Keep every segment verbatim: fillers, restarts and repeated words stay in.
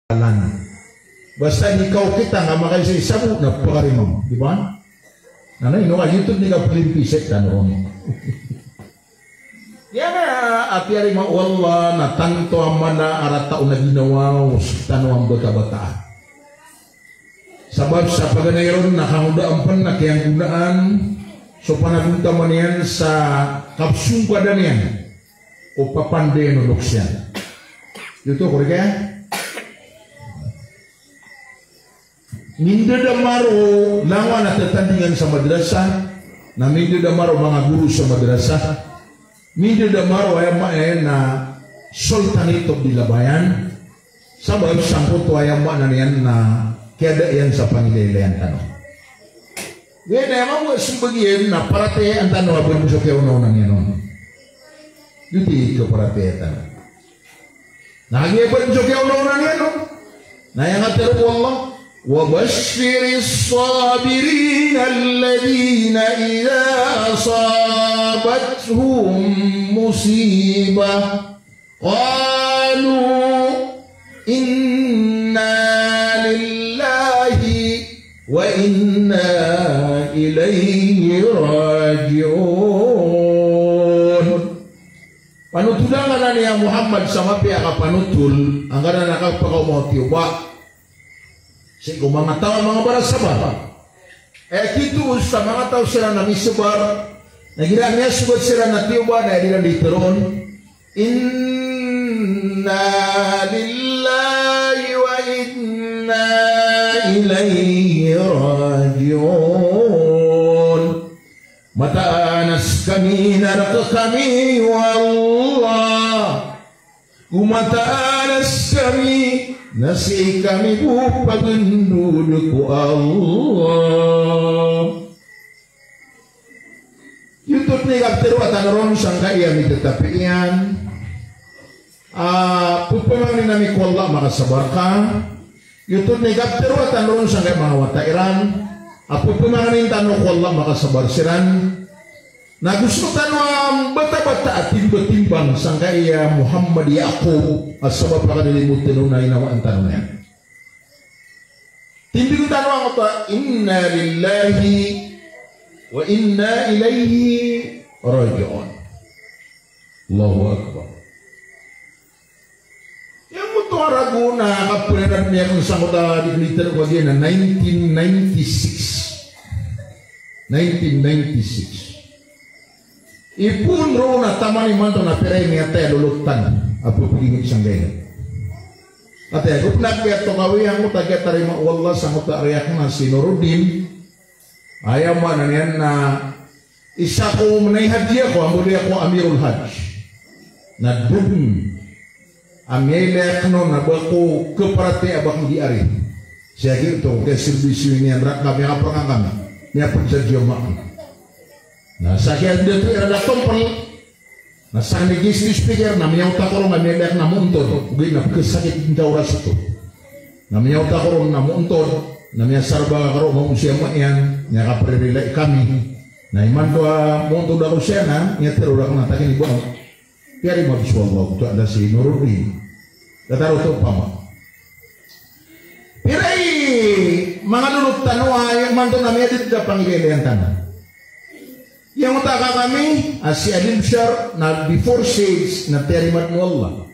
Lan. Basta di kaokit a makaisa-isa bo na pakarimang, di ba? Na ino ka YouTube ni ka pelimpisit tano ron. Aya na a piyarima o Allah na tanto a mala a rata o na ginawa o sktano a mbata-bata. Sabap sa paganay ron na kangodaan pn na kiyanggonaan so panagontaman iyan sa kapsongkadan iyan o papandayan o loks iyan. Giyoto, korek aya? Mindadamar o langowan a tatandingan sa madrasa, na mindadamar o manga goro sa madrasa, mindadamar o aya maana niyan na sultanate of di labayan, sabap sangkoto a aya maana niyan na kiyada iyan sa pangilaylayan tano. Giya na aya mambo a smbag iyan na paratiyayaan tano a bn so kiyaonaona niyan on. Giyoto i kaparatiyaya tano. Na giya bn so kiyaonaona niyan on. Na aya katharo o Allah, "Wa bashshiris sabirin alladhina idha asabathum musibah qalu inna lillahi wa inna ilayhi raji'un." Panotola ngka nan, ya Muhammad, sa mapiya a kapanotol, angkanan a kapakaoma o tiyoba sii ko manga taw a manga barasabar. Aya kito sa manga taw siran a misabar, na igira a miyasogat siran a tiyoba, na aya diran di tharoon, "Inna lillahi wa inna ilayhi raji'un." Mataan a skami na rk kami o Allah. Go mataan a skami na sii kami bo pagndod ko Allah. Giyoto i kaptharoa tano ron sangkai a mitatapi iyan a pphamangnin ami ko Allah a makasabar ka. Giyoto i kaptharoa tano ron sangkai a manga wata iran a pphamangnin tano ko Allah a makasabar siran. Na go skano a mbatabata a timbatimbang sangkai a Muhammad Yaqub a sabap a kadalimoten on na inawaan tano niyan. Tindg tano angkoto a inna lillahi wa inna ilayhi raji'un. Allahu Akbar. Aya moto a ragon a kaprenad niyan sangkoto a di kliter ko giya na nineteen ninety-six. Nineteen ninety-six. Ipoon roo na taman imanto na pira i miyatay a lolot tano a pphagingot sangkai. Aya ko pnagiyatokawi angkoto a kiyatarima o Allah sangkoto a riyak na si Nuruddin. Aya maana niyan na isa ko manaihadji ako, ambo di ako Amirul Hajj. Na dn a miyailay akn on a ba ko khaparatiyaya a ba ko di ari. Sii ko giyoto, ko kiyaserbisyo niyan rk a miyakaprang kami, miyapd sa jamaah. Na sa kiyadato iran a temple, na sakn i guest speaker na miyaotak ko ron a miyailay akn a moontod, ogaid na pkhasakit dn sa oras oto. Na miyaotak ko ron a moontod, na miyasarbang ako roo, maosiya man iyan, miyakaprerilai kami. Na imanto a moontod ako siya na miyatharo rakn a takini ba piyarima bo so Allah oto a da si Nuruddin. Datar oto pama. Pira i manga lolot tano a imanto na miyadn sa pangilaylayan tano. Aya oto a kakami a si Alim Shar na before sales na tiyarima dn o Allah.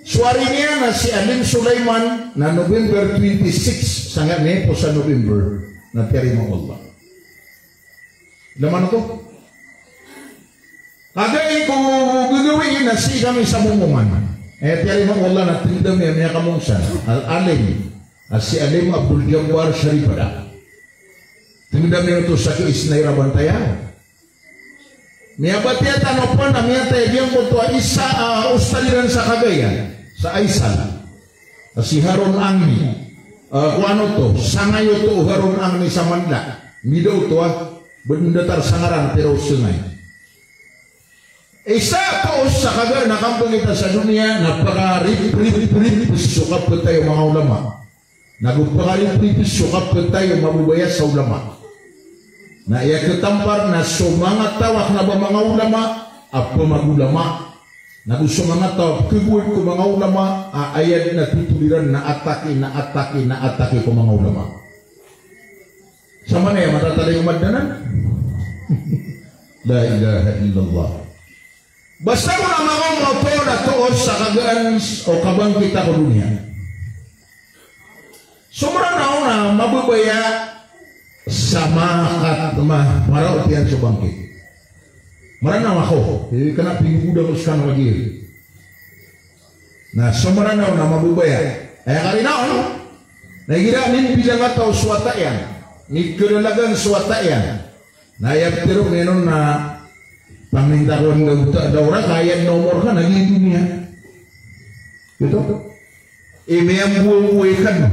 So ari niyan na si Alim Sulaiman na November twenty-six, sangkai a miyapos a November na tiyarima o Allah. Laman oto. Kagiya ko gagawii na sii kami sa momongan. Aya tiyarima o Allah na tngd ami a miyakamongsan, Al-Alim, a si Alim Abdul Jabbar Sharipada. Tngd ami oto sa kiisna iran bantaya. Miyabatiya tano pn a miyatay a giyangkoto a isa a ustad iran sa Cagayan, sa Aysal, a si Harun Angni. A, kowan oto, sangay oto o Harun Angni sa Manila. Mbida oto a, bndatar sa ngaran, pira o sangay. Isa a taw sa kaga na kampangita sa doniya na pakaripripris so kapatay o manga ulama. Na go pakaripripris so kapatay o mababaya sa ulama. Na aya katampar na so manga taw a kna ba manga ulama a pamagulama. Na go so manga taw a pkhagowan ko manga ulama a aya dn a totol iran na atake, na atake, na atake ko manga ulama. Samanaya matatalingoma dn anan? La ilaha illallah. Basta ko na manga oto na toos sa kagaan o kabangkita ko doniya. So Mranaw na mababaya sa makat ma-, maraot iyan so bangkit. Mranaw ako, eh, kna a pinggogoda ko skano a giya. Na so Mranaw na mababaya. Aya karina on, na igira a minbilang a taw so wata iyan, mikalalagan so wata iyan. Na aya pitharo niyan on na pangnin ta ko anda oto a daw raka, aya dn a omor ka na giya doniya. Giyoto. I miyamboboy kano.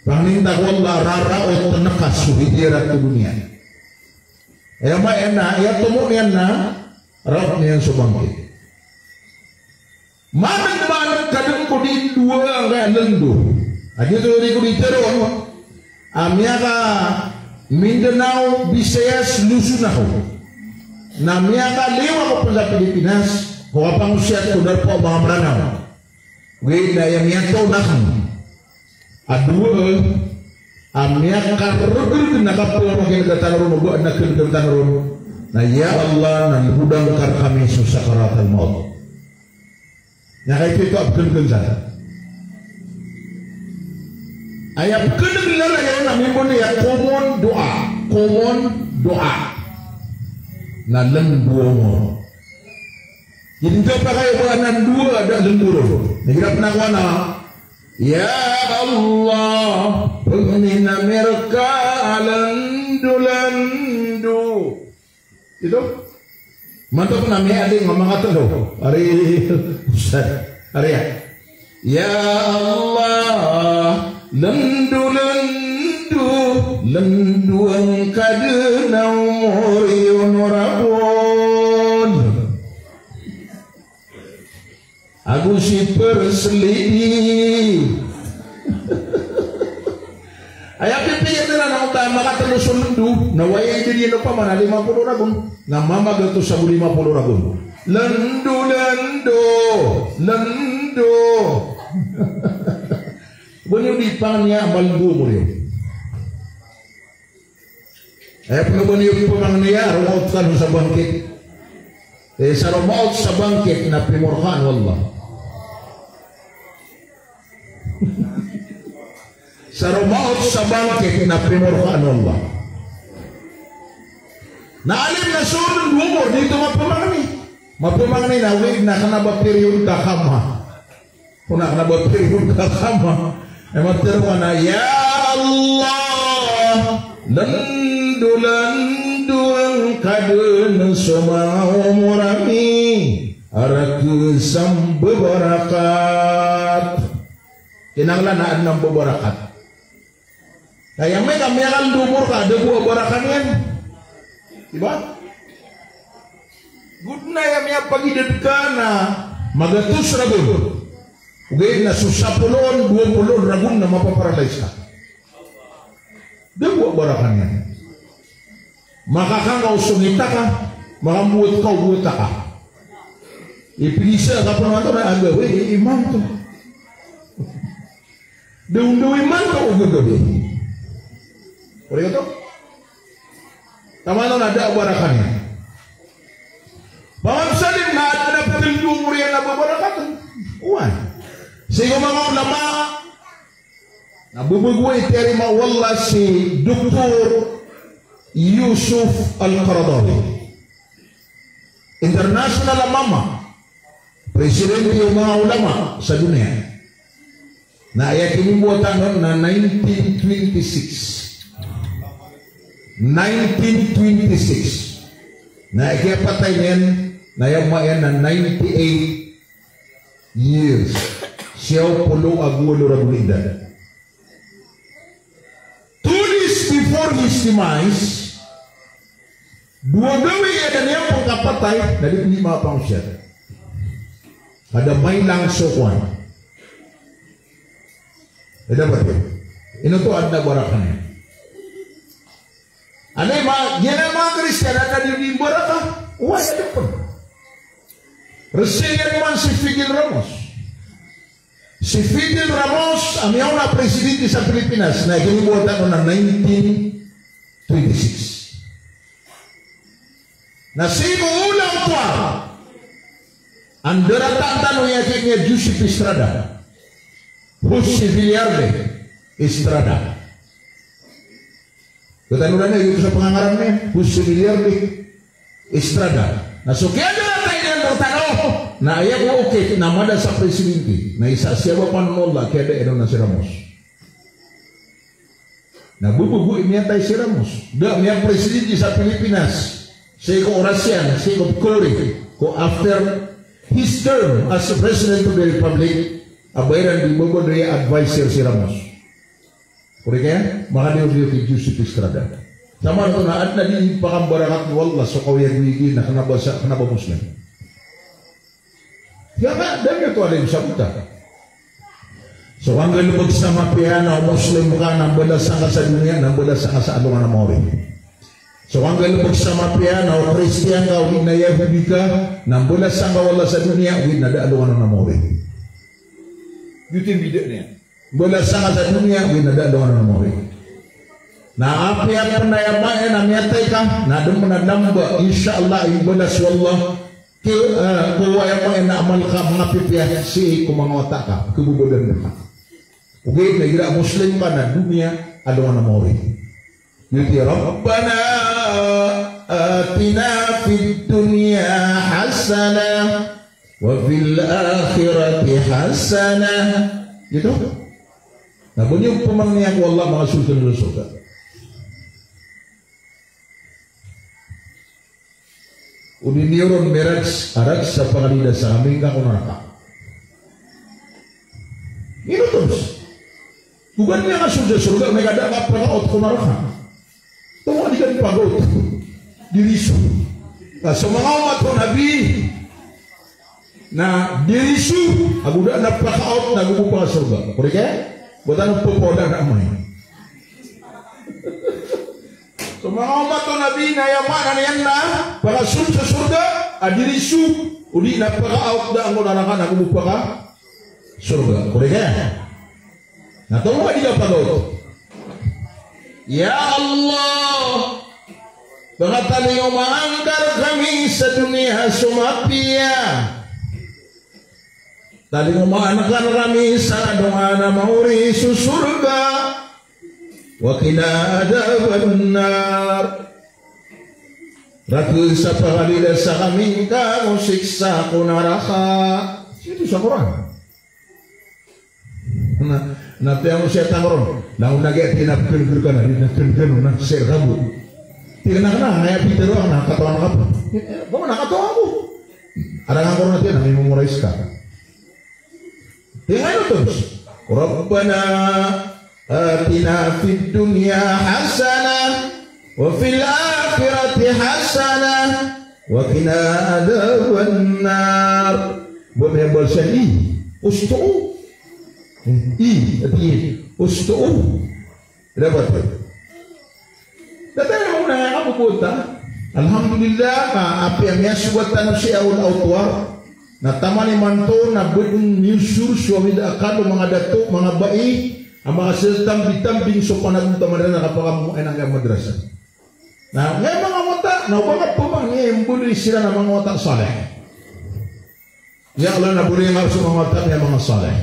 Pangnin ta ko Allah a raraot tano ka so hijrat ko doniya. Aya maana niyan na, aya tomo niyan na raot iyan so bangkit. Maana niyan na kadn ko di ndoa angkaya lndo. A giyoto di ko di tharoon a miyaka Mindanao, Visayas, Luzon ako. Na miyakaliyo ako pn sa Pilipinas ko kapangosiyat ko darpa o manga Mranaw. Ogaid na aya miyatoon akn a dowa a miyakargrg na kapamakin'g tano ron, o ba adn a kdgn tano ron na, "Ya Allah, na lbodn ka rkami so sakaratal mawt." Na kaito a pkdgn san. Aya pkdgn iran na aya on a mimbaloy a common doa. Common doa. Na lndo o omor. Jadi, ino pakayo ba anan dowa a da lndo ron? Na igira pn a kowan a, "Ya Allah, pangnin ami rka a lndolndo." Ito? Manto pn a miyaading a manga tlo. Ari, Ustadh. Ari, ya. Ya Allah, lndolndo, lndo angka dn a omor i Honorable. Ago si First Lady. Aya pipiya iran na oto a makatlo so lndo, na aya idad iyan opama na lima polo ragon. Na mamagatos ago lima polo ragon. Lndo, lndo, lndo. Ba niyo di pangnia a malndo mo riyo. Aya pn a ba niyo pmangnia a roo maot kano sa bangkit. Eh, sa roo maot sa bangkit na pimorkaan o Allah. Sa roo maot sa bangkit na pimorkaan o Allah. Na alim na so lndo mo, di oto mapmangni. Mapmangni na wig na kna ba period ka kama. Kna kna ba period ka kama. Aya matharo ka na, "Ya Allah, lndo, lndo angka dn so manga omor ami a rk sa mbabarakat." Kinanglan a adn a mbabarakat. Aya maana ka miyakalndo o omor ka, da bo a barakat iyan. Di ba? Go dn aya miyapagidad ka na magatos ragon. Ogaid na so sapolo on, dowa polo on ragon na mapaparalyze ka. Da bo a barakat iyan. Makakangkaw so ngita ka, makambowat ka o bowata ka. Ipigisa ka pn antonaa a gawii imanto. Dawndawi man ka o gagawii. Oriyan oto? Taman on a da a barakat iyan. Pamamsalim na adn a ptndo o omor iyan a ba barakat. Oway. Sii ko manga ulama na bebego i tiyarima o Allah si Doktor Yusuf Al-Qaradawi. International a mama. Presidente o manga ulama sa doniya. Na aya kinimbotan on na nineteen twenty-six. Nineteen twenty-six. Na aya kiyapatay niyan, na aya maana niyan na ninety-eight years. Siyaw polo ago walo ragon i idad. Two days before his demise, dowa gawii a da niyan pn kapatay, na di pn di mapangosiyat. Ka da mailang so kowan. Aya dapat iyan. Ino oto adn a barakat iyan. Anda i ma, giyanan a manga Kristiyan a da di di barakat. Oway, aya dapat. Resenen man si Fidel Ramos. Si Fidel Ramos a miyaona a presidente sa Pilipinas, na ginibotan on na nineteen twenty-six. Na sii ko ola oto a andarata tano iyan ki niyan Joseph Estrada, Jose Velarde Estrada. Katanodan iyan, giyoto sa pangangaran iyan, Jose Velarde Estrada. Na so kiyandarata iyan rktano na aya ko okit na mada sa presidente, na isa siya ba panon o Allah, kiyada iyan on na si Ramos. Na bobo bo i miyatay si Ramos. Da miyapresidente sa Pilipinas sii ko oras iyan, sii ko pkori ko after his term as President of the Republic, a ba iran di bobo di advisor si Ramos. Korek iyan, makadiyo-diyo ki Joseph Estrada. Sa maana oto na adn a di pakambarakat o Allah so kaoyagoyag iyan na kna ba sa, kna ba Muslim. Aya ka, da giyoto a di sabota. So kanggalbk sa mapiya na o Muslim ka na mbalasan ka sa doniya, na mbalasan ka sa alongan a maori. So kanggalbk sa mapiya na o Kristiyan ka, odi na Yahudi ka, na mbalasan ka o Allah sa doniya, odi na da alongan a maori. Giyoto i mbida niyan. Mbalasan ka sa doniya, odi na da alongan a maori. Na apiya pn aya maana a miyatay ka, na da pn a lamba, insha Allah, imbalas o Allah ki, eh, ko aya maana a amal ka, manga pipiya sii ko manga wata ka, khababadan ka. Ogaid na igira a Muslim ka na doniya, alongan a maori. Giyoto i Rabbana atina fid dunya hasanah wa fil akhirati hasanah. Giyoto. Na ba niyo pmangnia ko Allah makasold kano sa sorga. Odi niyo ron miraj, araj sa pangalidas ami ngka ko naraka. Ino oto? Ogaid na miyakasold sa sorga, na ika da ka pakaot ko naraka. Tomo di ka di pagaot. Diriso. Na so manga omat o Nabi na diriso, ago da a pakaot, na ago bo pakasorga. Korek iyan? Ba tano pphawala na amay. So manga omat o Nabi na aya maana niyan na pakasold sa sorga a diriso, odi na pakaot daan ko naraka na ago bo pakasorga. Korek iyan? Na tomo di ka pagaot. Ya Allah, ba ka talingomaan ka rkami sa doniya so mapiya. Talingomaan ka rkami sa alongan a maori so sorga. Wa qina adhaban nar. Rakn sa pangalidas ami ngka ko siksa ko naraka. Sii oto sa Qur'an. Na, na tiya mo siya tangron. Na o na giya tina pkn-pkn ka na, di na pkn-pkn na, sii rkabo. Tig akn a, aya pitharo akn na, katawan ka bo. Eh, ba man a katawan ko. Arangan ko ron a tiya na, mimemorize ka. Tig akn oto. Rabbana atina fid dunya hasanah wa fil akhirati hasanah wa qina adhaban nar. Bo miyabaloy sa i, osto. I, ati, osto. Dapat. Dapat na mona aya kabobota. Alhamdulillah, na apiya miyasogat tano sii a ola oto a. Na taman imanto na bdn miyosor so awid a kalo manga dato, manga bai, a makasasambi-tambing so panagontaman iran a kapakamoay angkaya madrasa. Na, angkaya manga wata, na o ba ka pman, eh, mbaloy siran a manga wata salih. Ya Allah, na baloy ngka so manga wata ami a manga salih.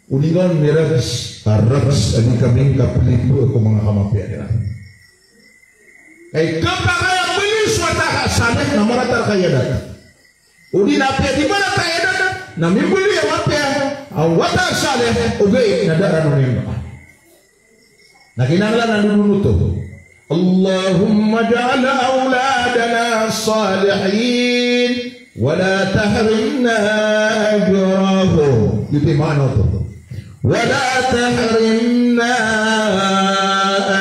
Odi ngka on miraj, a raj a di kami ngka plibo ko manga kamapiya iran. Kay kapakay a mbaloy so wata ka salih na marata rka i adat. Odi na apiya di marata i adat, na mimbaloy a mapiya a wata salih, ogaid na da ran on iyan. Na kinanglan a dodonoto. Allahumma ij'al awladana salihin wa la tahrimna ajrahum. Giyoto i maana oto. Wa la tahrimna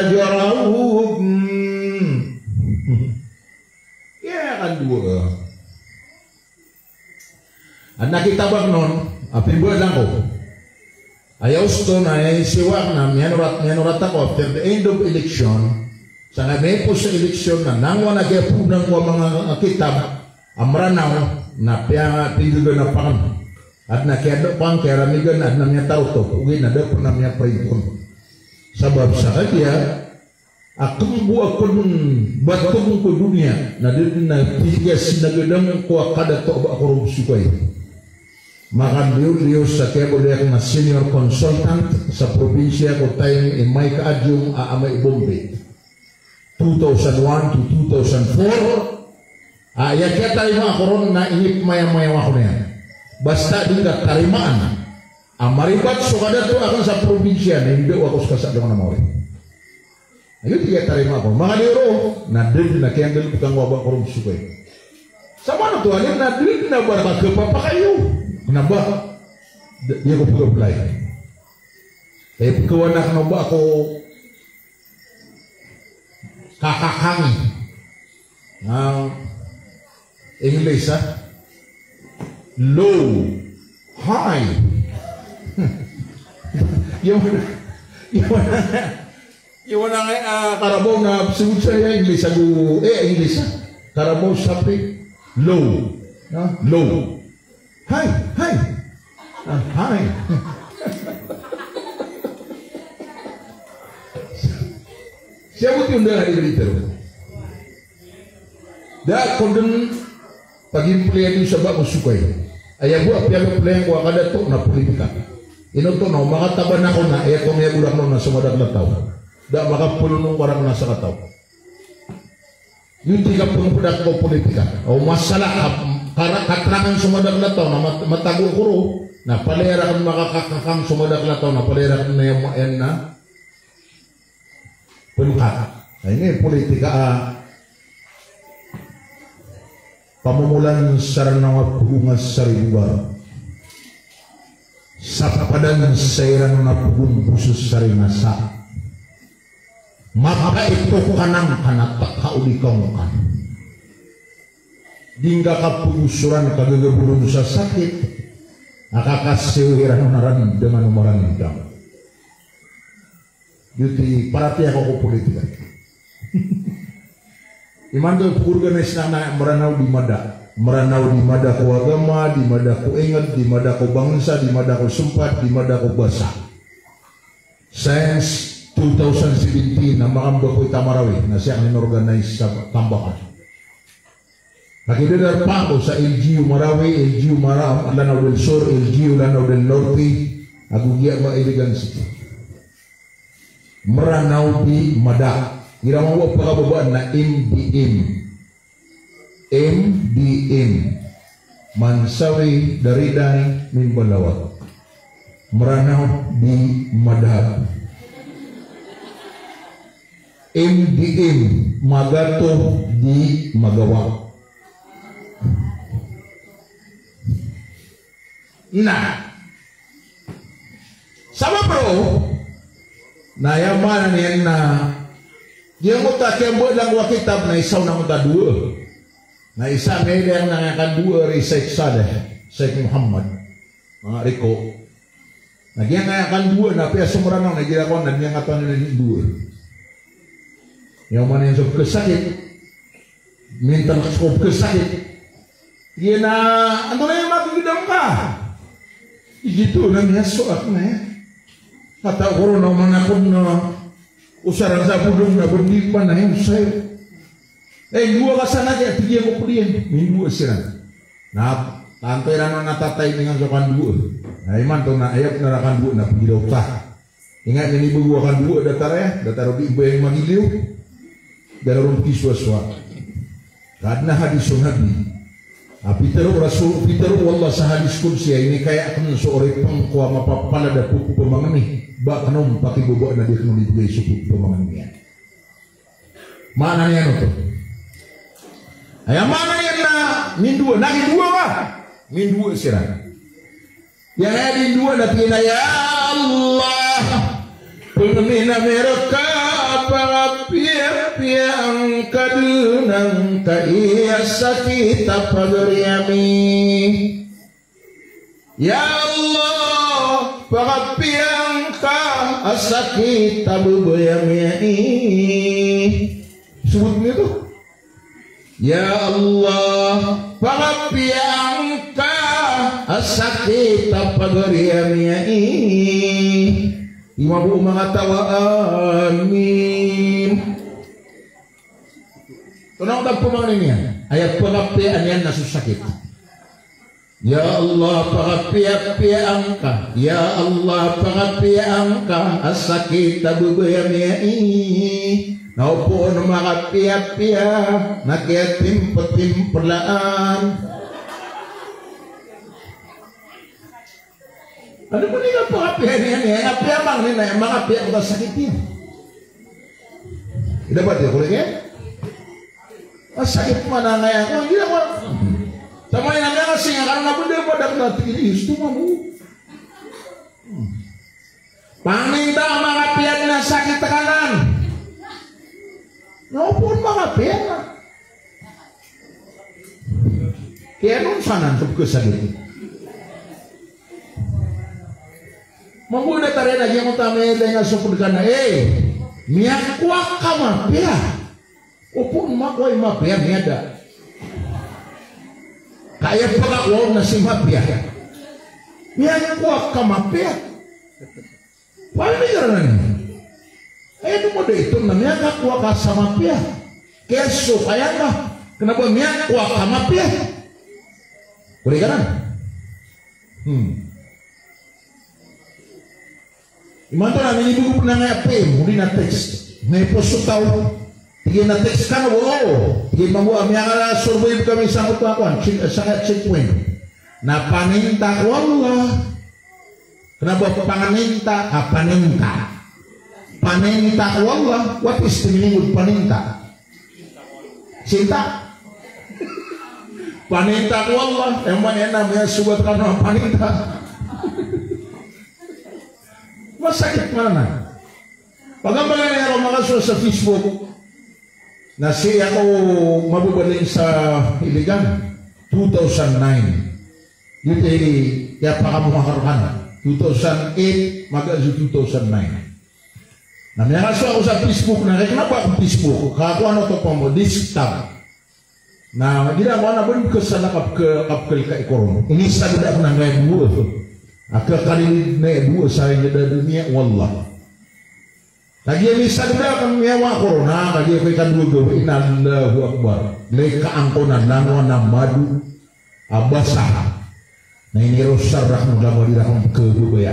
ajrahum. Aya kandowa. Adn a kitab akn on a pimbalang ko. Aya osto na aya isiwa akn na miyanorat, miyanorat ako after the end of election. Sangkai miyaipos sa election na nangowa na kiyapoon ko a manga kitab a Mranaw. Na piya, piya gana pakan. Adn a kiyadok pangkiyaramigan, adn a miyatarotop, ogaid na da pn a miyaparinton. Sabap sa kagiya a kmbo a pn batong ko doniya, na da dn a piya sinagadam ko a kadato a ba a korupsyon kay. Makandiyo-diyo sa kiyabaloy akn a senior consultant sa probinsiya ko time i Mike Adjong a amay i Bombay. Two thousand one to two thousand four, a, aya kiyatarimaa ko ron na inipmayamayaw ako niyan. Basta di ka tarimaan a maribat so kadato akn sa probinsiya na indaw ako sa kasadong na mawri. Ayo, di kiyatarimaa ko. Manga di oro, na dn na kiyanggalbk angkowa ba ko ron sokay. Sa mano to, alim na dn na ba ka kapapakayo. Kna ba? D-, di ako pag-apply. Kay pagkawan ako na ba ako kakakang. Ah, English, ha? Low. High. Yung, yung, yung, ah, Karabaw na sumud saya English ago, eh, English, ha? Karabaw sapi. Low. Ha? Low. High, high. Ah, high. Siya mo tiyunda na di. Da ko dn pag-impleyan sa ba ko sokay. Aya bo a piyag-impleyan ko a kadato na politika. Ino to na, o makataban ako na, aya ko miyagorak no na so madakl a taw. Da makapolonong ko rakn a sakataw. Iyo di kapngpdak ko politika. O masala, ka-, kara-, katerangan so madakl a taw na mat-, matago ko ron. Na palaya rakn makakakang so madakl a taw, na palaya rakn na iya ma-, iyan na Pngkat. Na ini politika a pamomolan sa Ranaw a pgonga sa ribogar. Sa papadan sa Ranaw a pgomboso sa rinasa. Mapait ko ko kanang kanata ka o di ka ngkan. Di ngka kapgosoran ka gagabolon sa sakit. Akakasiw iran o naran dengan o marandang. Iyo ti paratiyaya ko ko politika. Imanto pag-organize na na Mranaw di Mada. Mranaw di Mada ko agama, di mada ko ingd, di mada ko bangsa, di mada ko sempat, di mada ko basa. Since two thousand seventeen, na makamba ko i Tamarawi, na siya kn i inorganize sa Tambakan. Lagid a darpa ko sa L G U Marawi, L G U Mara-, Lanao del Sur, L G U Lanao del Norte, ago giya ba Iligan City. Mranaw di Mada. Igira mambo a pakababaan na M D M. M D M. Mansawi Daridai Mimbalawat. Mranaw di Mada. M D M, magato di magawa. Na sabap roo na aya maana niyan na giyangkoto a kiyambaad angkoto a kitab na isa on angkoto a doa. Na isa, miyailay angkoto a kandoa i Sheikh Saleh, Sheikh Muhammad. Manga riko. Na giyangkaya kandoa na piya so Mranaw na igira ko na giyangkatan na doa. Aya maana niyan so pkhasakit. Minta na so pkhasakit. Giya na, antonaa i makagdam ka? Igira oto na miyasowa akn aya. Kata o korona o manakod na osaran sa bodong na bndi pa na aya osayo. Eh, doa ka san a giya, tig iyan ko pd iyan. Mindoa siran. Na tanto iran on na tatay mingan so kandoa. Na imanto na aya pn a kandoa na pgiraw ta. Ingat na ini bago a kandoa, datar aya, datar o di mbayang magiliyo. Datar o di sowa-sowa. Ka adn a hadis o Nabi a pitharo o Rasul, pitharo o Allah sa hadis qudsi a inikaya akn so oripn ko a mapapalad a pphmangni, ba kn on pakibabaan a di akn on ibgay so pphmangni iyan. Maana niyan oto. Aya maana niyan na mindoa, na mindoa ka. Mindoa siran. Aya di ndoa na tig iyan a, "Ya Allah, pangnin ami rka a pakapiyapiya angka dn angkaya sakit a pagari ami." Ya Allah, pakapiya angka a sakit a babay ami ai. Sobot niyo oto. Ya Allah, pakapiya sakit a pagari ami ai. Di mabo o manga taw a amin. Tonaa oto pamangnin iyan? Aya pagapiyaan iyan na so sakit. Ya Allah, pagapiyapiyaan ka. Ya Allah, pagapiyaan ka a sakit a babay ami ai. Na opama o makapiyapiya na kiyatimpetimpelaan. Ano ba niyan pagapiyaan iyan, iyan a piyamangnin na iyan, makapiya ko ta sakit iyan. Ida ba tiyo ko lagi? Masakit man angkaya ko, ida ko. Sa manga ina, miyakasinga ka na benda ba da ko na tig iyan, isto mamo. Paninta a makapiya na sakit ka nan. Na opama o makapiya na. Kaya non sanan so pekesakit. Mambo da tariyan a giyangkoto a miyatay nga so ped ka na, eh, miyakowa ka mapiya. Opama makowa i mapiya, miyada. Kaya pekakowa na si mapiya. Miyakowa ka mapiya. Paligaran iyan. Aya di mo da ito na miyakakowa ka sa mapiya. Kaya so kaya nga, kena ba miyakowa ka mapiya. Paligaran. Hmm. Imanto na minibigo pen angkaya P M, odi na text. Ngaya poso taw. Tig iyan a text ka na, oo. Tig iyan mambo a miyakasurvey kami sangkoto a kowan, check, sangkaya checkpoint. Na paninta ko Allah. Kena ba paninta, a paninta. Paninta ko Allah, what is the meaning of paninta? Sinta. Paninta ko Allah, aya maana niyan na miyasogat kano a paninta. Masakit man anan. Paganay a roo makasowa sa Facebook. Na sii ako mababaling sa Iligan, two thousand nine. Giyoto i kiyapakamowa ko rkano, two thousand eight, magazo two thousand nine. Na miyakasowa ako sa Facebook, na kena ba ko Facebook, kakowa oto pn mambo, desktop. Na igira ko ana ben kesan a kapke, kapkelkai ko ron. Inisagad ako angkaya dowa. A kekalilid na aya dowa sa aya da doniya, wallah. Kagiya misagad ako, miyawa ko ron, na kagiya ko ikadowa gawii na Allahu Akbar. Leka angkoto na langowan a mado a basa. Na inirosar rakn o langowan iran ko khababaya.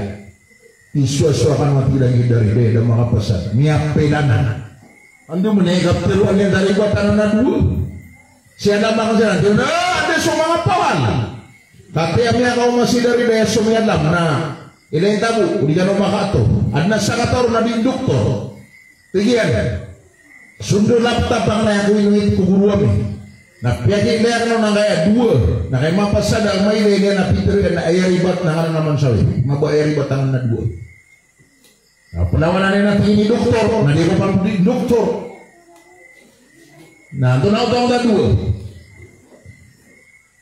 Isowasowa kano a tig iran a darida, da makapasad. Miyapila anan. Anda man i kaptero a miyadari ko a tanan a dowa. Sii a da makasad, na anda so manga pawal. Katii a miyakaoma si darida a so miyalam na ilay tabo, o di kano makaato. Adn a sakataw ron a di doktor. Tig iyan, so ndo laptop angkaya ko inowit ko goro ami. Na piyakilaya ko angkaya dowa. Na kay mapasad a mailay iyan a pitharo iyan a aya ribat na ngaran a mansawi. Kena ba aya ribat a ngaran a dowa. Na pelawanan iyan a tig iyan i doktor. Na di ko pambo di doktor. Na antonaa oto a dowa.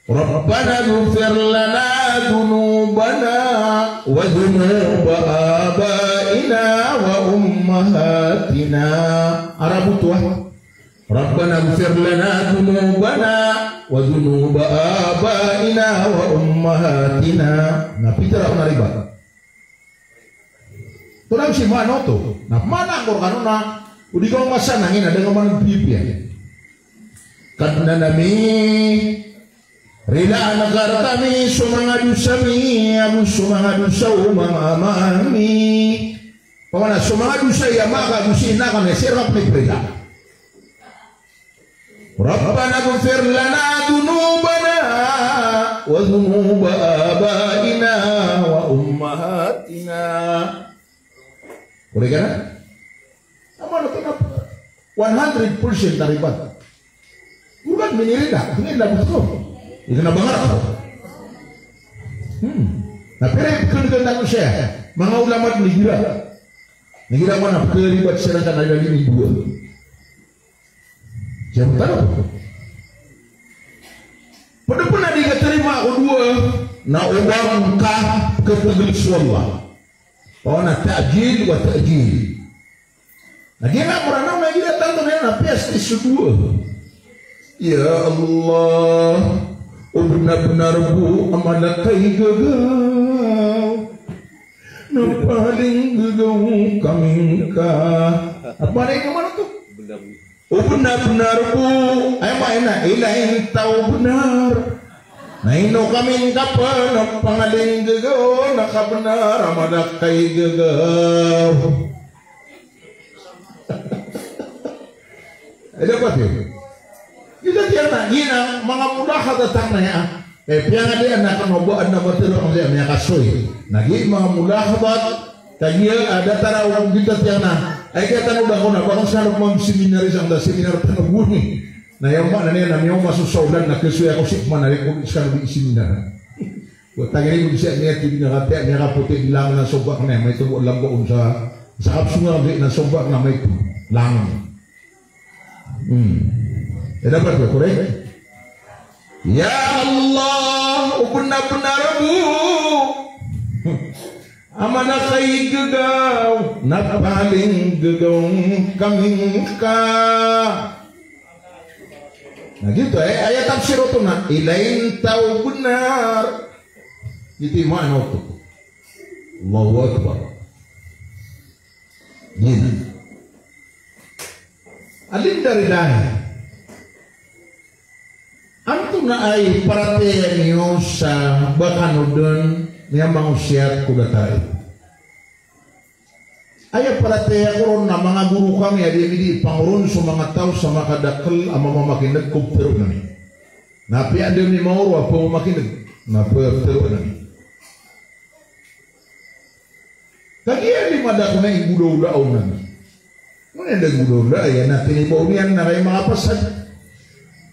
Rabbana ighfir lana dhunubana wa dhunuba abaina wa ummahatina. Arabot oto a. Rabbana ighfir lana dhunubana wa dhunuba abaina wa ummahatina. Na pitharo ko na ribat. Tonaa si maana oto. Na maana ko rkano na, o di ka masa na ngina, da nga man pipiya. Kadnan ami, rilaan ka rkami so manga dosa mi, ago so manga dosa o manga ama ami. Pawana so manga dosa i ama ka ago si ina ka na sii rkami prila. Rabbana ighfir lana dhunubana wa dhunuba abaina wa ummahatina. Korek ka na? Ama na kena one hundred percent a ribat. Bukan minirida, minirida betul. Ikena bangar. Hmm. Na pira i pekeniken tano saya. Manga ulama di gira. Di gira mana pekeribat saya na lagi ni dowa. Siyam tano. Ped pen a di katerima ko dowa, na o ba ngka ketegel so Allah. O na ta'jil wa ta'jil. Na giya na Korana na giya tanto na piya sii so dowa. Ya Allah, O bnar-bnar bo a mala kai gagaw, na paling gagaw kami ngka. Apa na ino maana oto? O bnar-bnar bo, aya maana, ilay ta o bnar. Na ino kami ngka pn a pangaling gagaw, na kabnar a mala kai gagaw. Aya dapat iyo. Giyoto tiyan na, giya na manga mulahadhat tano aya. Eh, piyangadiyaan na kano ba adn a matero a miyakasoy. Na giya manga mulahadhat, kagiya, ah, datar a giyoto tiyan na. Aya kiyatanod ako na, ba ko skano pman seminar, isa da seminar tano goni. Na aya maana niyan na miyaoma so saolan na kasoy ako sii pman a rekod skano di seminar. Ba tangini ko di sii a miyatidi na katiya, miyakapoti di langon a sombak na, maito bo a lambaon sa, sa kapsonga di na sombak na maito. Langon. Hmm. Aya dapat ba, korek? Ya Allah, o bnar-bnar bo a mala kai gagaw, na paling gagaw kami ngka. Na giyoto, eh, aya tafsir oto na, ilay ta o bnar. Giyoto i maana oto. Allahu Akbar. Giya. Alhamdulillah. Antonaa i paratiyaya niyo sa ba kano dn miyamangosiyat ko datar a aya paratiyaya ko ron na manga goro kami a di ami di pangoron so manga taw sa makadakl a mamamakin'g ko ptharoon ami. Na apiya di ami maoro a pmamakin'g na ptharoon ami. Kagiya di madakl na ibolawla on ami. Ino niyan da ibolawla, aya na tinibaw niyan na kay makapasad.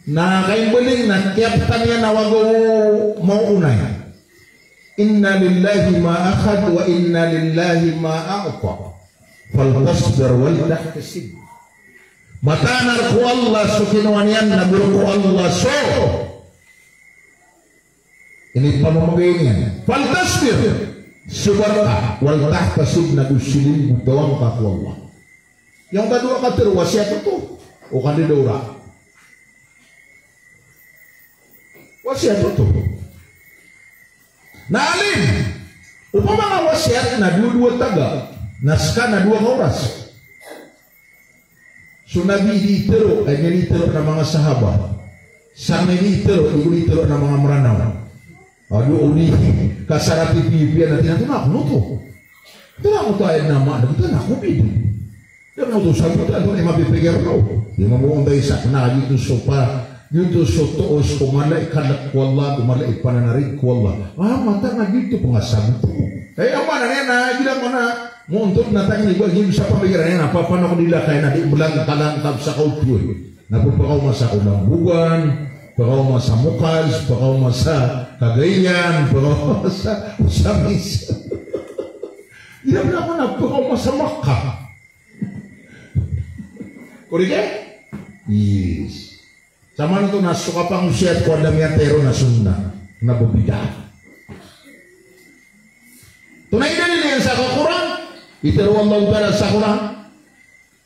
Na kay mbaling na kiyaptan iyan a waga o maonay. Inna lillahi ma akhadha wa inna lillahi ma a'ta. Faltasbir wal tahtasib. Mataan a rk o Allah so kinowa niyan, na bo rk o Allah so inipamamgay niyan. Faltasbir, sabar ka, wal tahtasib, na go sii bo tawang ka ko Allah. Aya onta dowa katharo, wasiyat oto. O kandidawra. Wasiyat oto. Na alim, opama ka wasiyat na dowa-dowa taga, na ska na dowa ka oras. So Nabi di itharo, ay niyan itharo na manga sahaba. Sa niyan itharo, di ko di itharo na manga Mranaw. Ado o di, kasarati pipiya na tinatona ko noto. Tona ko to ayat na ma, na ko bidi. Dn oto sabota, dn oto i mapipikir o. Di mambo on taw isa na giyoto so pa, giyoto so toos ko mala i kalk ko Allah, ko mala i pananarig ko Allah. Ah, mataan a giyoto pn a sabot. Aya maana niyan na, gila mana, montod na tangni ba giyoto sa pamikiran iyan na, papanok di lakay na di blang kalang kab sa kaoto. Na pphakaoma sa Kalambogan, pphakaoma sa Mokas, pphakaoma sa Cagayan, pphakaoma sa Ozamiz. Gila mana, pphakaoma sa Makkah. Korek? Yes. Samanto na so kapangosiyat ko a da miyatero na sunnah, na bo bid'ah. Tonaa i dalil iyan sa Qur'an? Itharo o Allahu Ta'ala sa Qur'an,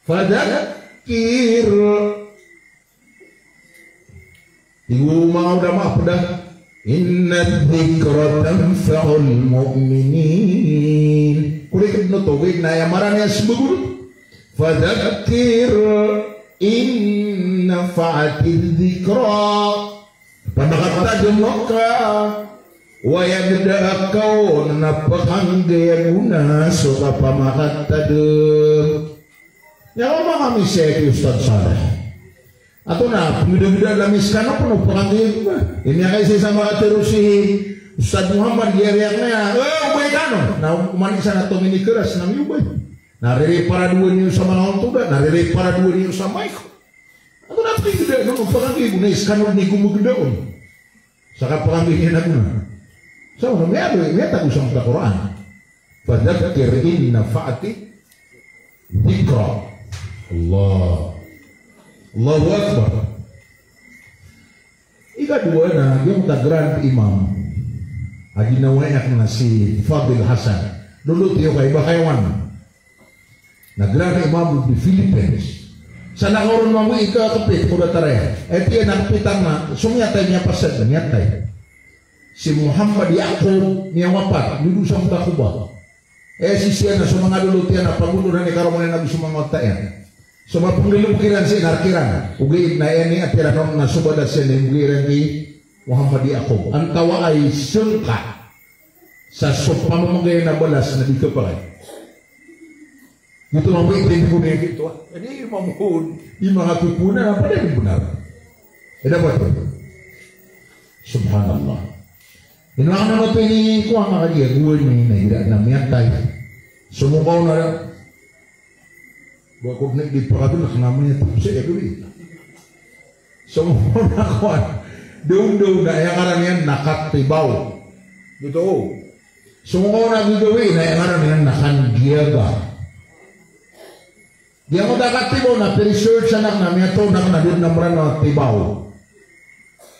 "Fadhakkir." Tig o manga ulama a pd a, "Inna dhikra tanfa'ul mu'minin." Korek dn oto, korek na aya marani a smbag on. Fadhakkir in nafa'ati dhikra. Pamakatadm ka. Wayag da a kaon na pkhanggay a gona so kapamakatadm. Aya manga misa ki Ustadh Saleh. Ato na, pngdagda na miskano pn o pkhanggay a gona. Ini akay si sama a tero si Ustadh Muhammad, giyari akn aya, eh, obay kano. Na oman isa na tomini keras na miyobay. Na riri paradowa niyo sa manga ontoda, na riri paradowa niyo sa mic. Ato na pngdagda, no, pkhanggay a gona, iskano dn i gomagda on. Sa kapkhanggay niyan a gona. Sa miyalo, miyatago sa manga Qur'an. Fadhakkir in nafa'ati dhikra. Allah. Allahu Akbar. Ikadowa na giyangkoto a Grand Imam a ginawa akn na si Fadil Hasan. Lolot iyo kay ba kayawan. Na Grand Imam of the Philippines. Sa na kaoron mambo i kakepit ko datar aya. Aya tiyan a kepit a na, so miyatay, miyapasad, miyatay. Si Muhammad Yaqub, miyawapat, dodo sa Mutakuba. Aya sii siyan na so manga lolot iyan na pagondoran i karoma niyan ago so manga wata iyan. So mapenggelo kiran sii na rk iran. Ogaid na aya niyan a tiran on na so balas iyan na imbegay iran ki Muhammad Yaqub. Antaa i sengka sa so pamamegay na balas na di kapakay. Giyoto mambo i tindeg o niyan giyoto a. Adi mambo, di manga kokowan a, pada di benar. Ida ba oto? Subhanallah. Ino angkoto ini ko a makagiya gowani na igira na miyatay. Somokaw na da. Ba ko di pakadon na kena miyatay. Sa iya gawii. Somokaw na kowan. Dawndaw na aya ngaran iyan na Katibaw. Giyoto. Somokaw na gagawii na aya ngaran iyan na Kandiyaga. Giyangkoto a Katibaw na piresearch anan na miyatoon anan na da den a Mranaw a Tibaw.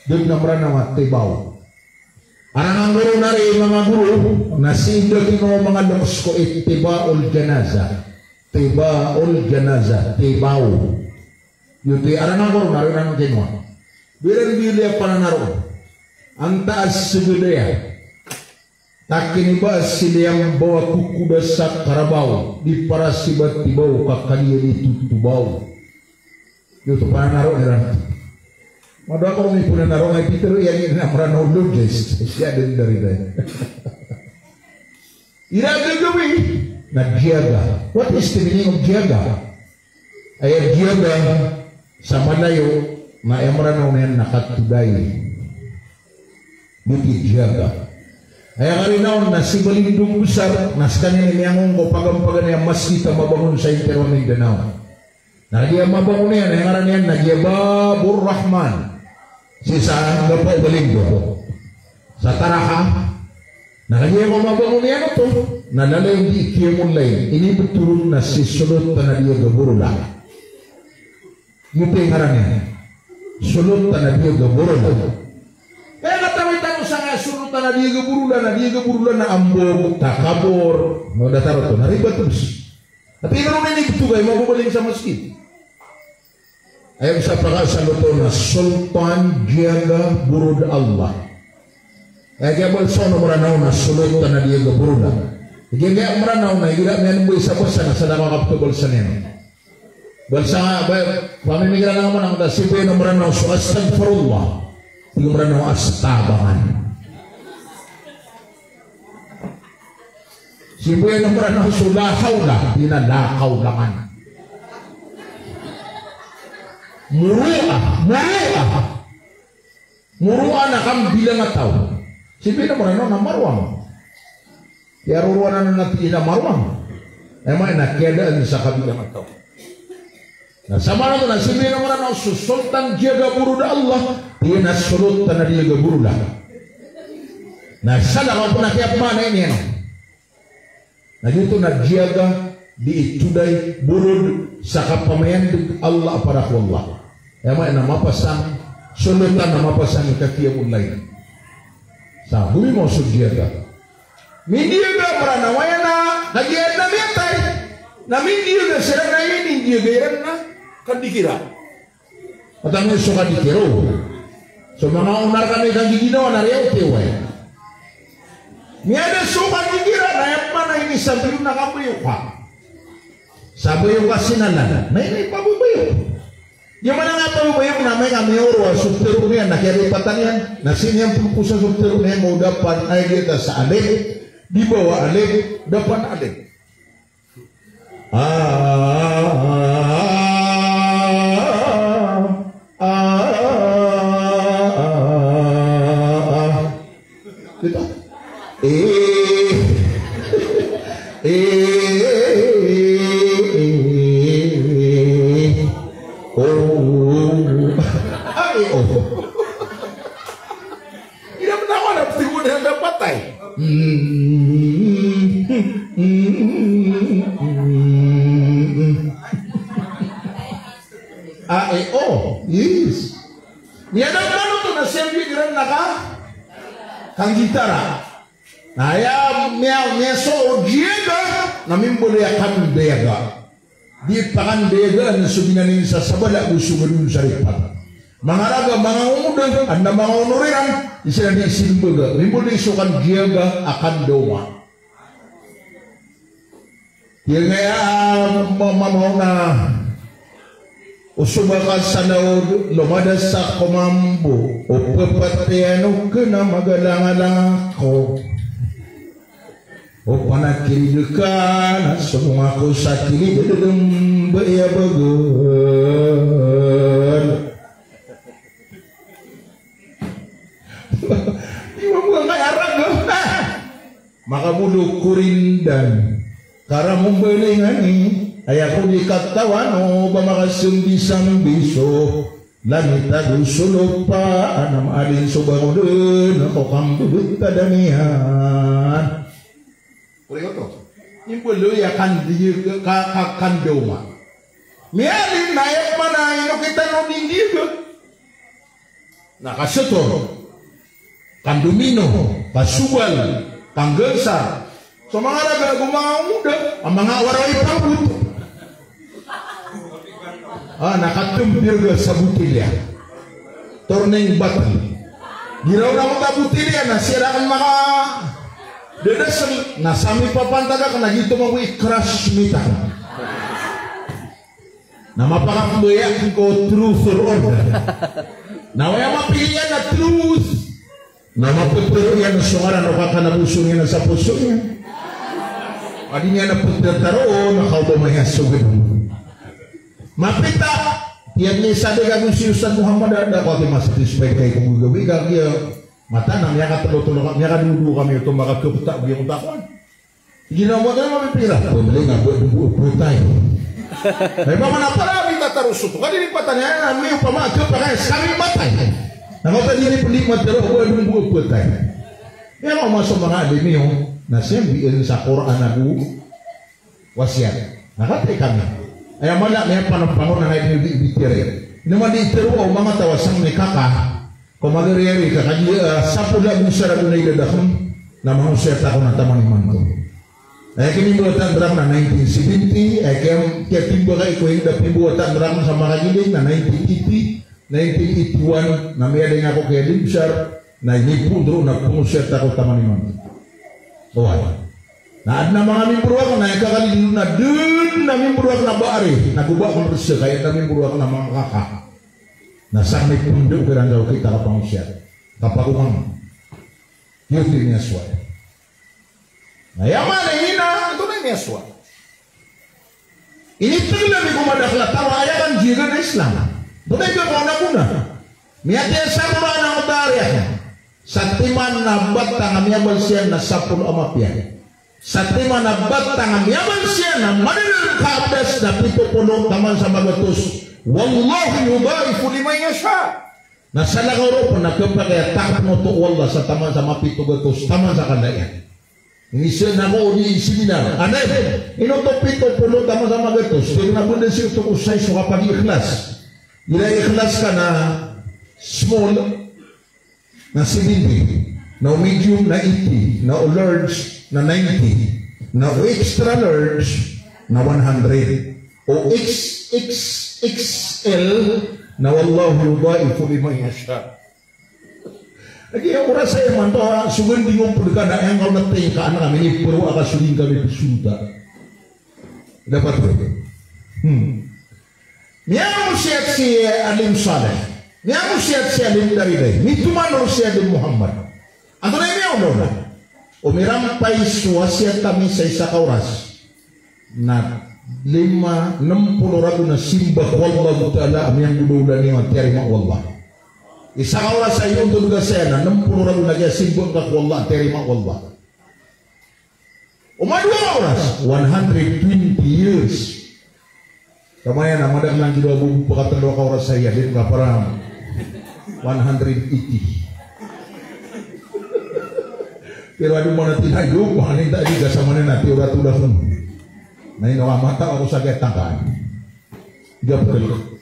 Da den a Mranaw a Tibaw. Arangangoro na ri manga goro na sii da kino manga loks ko Ittibaul Janazah. Ittibaul Janazah, Tibaw. Giyoto i arangangoro na ri nan kino. Biran biliya pananaroon. Antaa a segedaya. Takiniba si liyambaw a kokoda sa karabaw, di para si ba tibaw ka kaliya di totobaw. Giyoto pananaroon iran. Mado ako ron i pananaroon, ay pitero iyan iran a Mranaw logist. Siya den dari dai. Ira gagawii na diyaga. What is the meaning of diyaga? Aya diyaga sa Malayo na aya Mranaw niyan na katoday. Giyoto i diyaga. Aya karina on na si Balindong Besar, na sekaniyan i miyangong ko paganpagan iyan a masgit a mabangon sa intiro a Mindanao. Na giya mabangon iyan, aya ngaran iyan na giya Babur Rahman. Sii sa anggapo o Balindong. Sa Taraha. Na kagiya ko mabangon iyan oto, na lalayon di qiyamul layl. Inibetoro na si Solotan a Diyaga Borola. Giyoto i ngaran iyan. Solotan a Diyaga Borola. Kaya katawi tano sangkaya Solotan a Diyaga Borola, na Diyaga Borola na ambog, takabor, na datar oto, na ribat terus. Ati ino ron inibetoro ka i mababaling sa masgit. Aya bo sa pakaasal oto na Sultan Diyaga Borod Allah. Aya kiyabalsa on o Mranaw na Solotan a Diyaga Borola. Aya kiya Mranaw na igira miyanembay sa basa na sadaka a kapekabalsa niyan. Balsa nga, ba, pamimikiran nga man angkoto a sii bo iyan o Mranaw so astagfirullah. Tig o Mranaw a astabangan. Sii bo iyan o Mranaw so la hawla, tig iyan a la kawlangan. Muru'a, muru'a. Muru'a na kambilang a taw. Sii bo iyan o Mranaw na marowang. Aya rorowan anan na tig iyan a marowang. Aya maana na kiyadaan sa kabilang a taw. Na samanan oto na sii bo iyan o Mranaw so Sultan Diyaga Borod Allah, tig iyan a Solotan a Diyaga Borola. Na sadaka oto na kiyapmaana iyan. Na giyoto na diyaga di itoday, borod sa kapamayandeg a Allah a para ko Allah. Aya maana na mapasang, Solotan na mapasang i kaqiyamul layl. Sa gowii mo so diyaga. Mindiyaga a Mranaw aya na, na giya na miyatay. Na mindiyaga siran na aya mindiyaga iran na kadikira. Ata miyan so kadikiro. So manga onar kami kagiginawa na riyaw tiway. Miyada so kadikira na aya pman a inisabayo na kabayo ka. Sabayo ka sinalan. Na inipababayo. Di man a nga pababayo na amay ka miyaoro a so tero niyan na kiyaripatan iyan. Na sii niyan pulposa so tero niyan o dapan a aya giyata sa alif. Di bawa alif. Dapan alif. Ah, ah, ah, ah, ah. Di ba? Eh, eh, eh, eh, oh. Ah, eh, oh. Ira manaw na pti mo na dapat ay. A, E, O. Yes. Miyada man oto na siyambi iran na ka, kagitara. Na aya miya, miyasowa o diyaga, na mimbaloy a kandayaga. Di pakandayagaan so ginanin sa sabala go so gadon sa ripat. Manga raga, manga omoda, anda manga onor iran, isa na di simbaga. Rimbo di so kandayaga a kandaoma. Tig iyan a, ma-, mamaona. O so ba ka sa laod, lomada sa ko mambo, o pepatay ano kena magalangalang ako. O panakilid ka na so ngako sa kilid a dembaya bagal. Iwan mo nga arag, ha? Makabolok ko rindan. Karamong balingan i, aya ko di katawan o ba makasambisambi so langit ago so lopa, a na maalin so bangoden ko kambebetad a niyan. Kori oto. Imbaloy a kandi, ka, ka, kandaoma. Mialin na aya pman a ino kita no di ndiyaga. Na kasotor, kandomino, kasobal, kanggansar. So manga raga ago manga omoda, a manga wara i pambot. A, na katembir ga sa botilya. Turning bottle. Giraw na manga botilya, na siya raken maka dadaseng, na sami papantag aken na gito mago i crush meter. Na mapakambaya ko truth or order. Na aya mapili iyan na truth. Na mapetero iyan so ngaran o kakanaboso niyan sa poso niyan. Adi niyan a petero na kaoba maya so gadon. Mapita, tiyan ni sabi ka go si Ustadh Muhammad, anda ko aki masatisfied kay ko gagawi ka giya. Mata na miyakatelo-telo ka, miyakadowa-dowa kami oto makakapeta giya ko takoan. Ginawa ka na mapipira. Pembeli nga buat buat putay. Ay, paman a para mita taroso to. Kadi ni patanya, na mi upama ke pakai sami matay. Na kota dini pendi matero buat buat putay. Iya, mama so manga ademiyo. Na siyembi en sa Qur'an ago wasiyat. Na katay kami. Aya mala, miyapanampangon na ngay di bitire. Ino man di tero o manga taw a sangni kaka. Ko magariyari ka, kagiya, ah, sapolo ago isa ragon a idad aken, na mangosiyat ako na taman imanto. Aya kinimbawatan raken na nineteen seventy, aya kiyam-, kiyatimbaka ko inged a pimbawatan raken sa makagiling na nineteen eighty, nineteen eighty-one, na miyadeng ako kiya Limsar, na inipoon roo na pangosiyat ako taman imanto. Oway. Na aden a manga mimboro aken, na aya kakalilin na den a mimboro aken a baari, na goba aken resa, ka aya den a mimboro aken a manga kaka. Na sangni pendo ko ranggaw kita kapangosiyat. Kapagomang. Giyoto i miyasowa. Na aya maana iyan na, antonaa i miyasowa? Initegel ami ko madakl a taw a aya kanjigan a Islam. Antonaa i ba ko na gona? Miyatiyaya sa Qur'an a matarik. Satiman a batang a miyabalsiyan na sapolo a mapiya. Satiman a batang a miyabalsiyan na madadalem ka abdas na pito polo taman sa magatos. Wallahu yudha'ifu liman yasha. Na salakaw roo pen na kepakay a takep oto o Allah sa taman sa mapito gatos, taman sa kanda iyan. Inisa na ko di seminar. Anay, ino oto pito polo taman sa magatos? Pero na benda si oto ko size o kapag-ikhlas. Ira ikhlas ka na small, na seventy, na o medium na eighty, na o large na ninety, na o extra large na one hundred, o X X X L na wallahu yudha'ifu liman yasha. Lagid a oras a imanto a sogan di ngopod ka na aya ngka on a tengka anak ami ni poro a kasoling kami pesuta. Dapat ko. Hmm. Miyangosiyat si Alim Saleh. Miyangosiyat si Alim Darilay. Mitomanor si Alim Muhammad. Antonaa i miyaona on? O mirampay so wasiyat ami sa isa ka oras. Na lima, nem polo ragon a simba ko Allahu Ta'ala a miyanggodaola niyo a tiyarima o Allah. Isa ka oras a iyontod ka saya na nem polo ragon a kiyasimba ngka ko Allah a tiyarima o Allah. O madowa oras, one hundred twenty years. Kamaya na madakl a nggido a bo pakatelo ka oras saya, di ngka para one hundred eighty. Pero ado man a tinayo, pahanin ta di ka sa manan a tiyo ratu da fen. Na ino a mata ako sa kaya tangkaan. Di ka pekelo.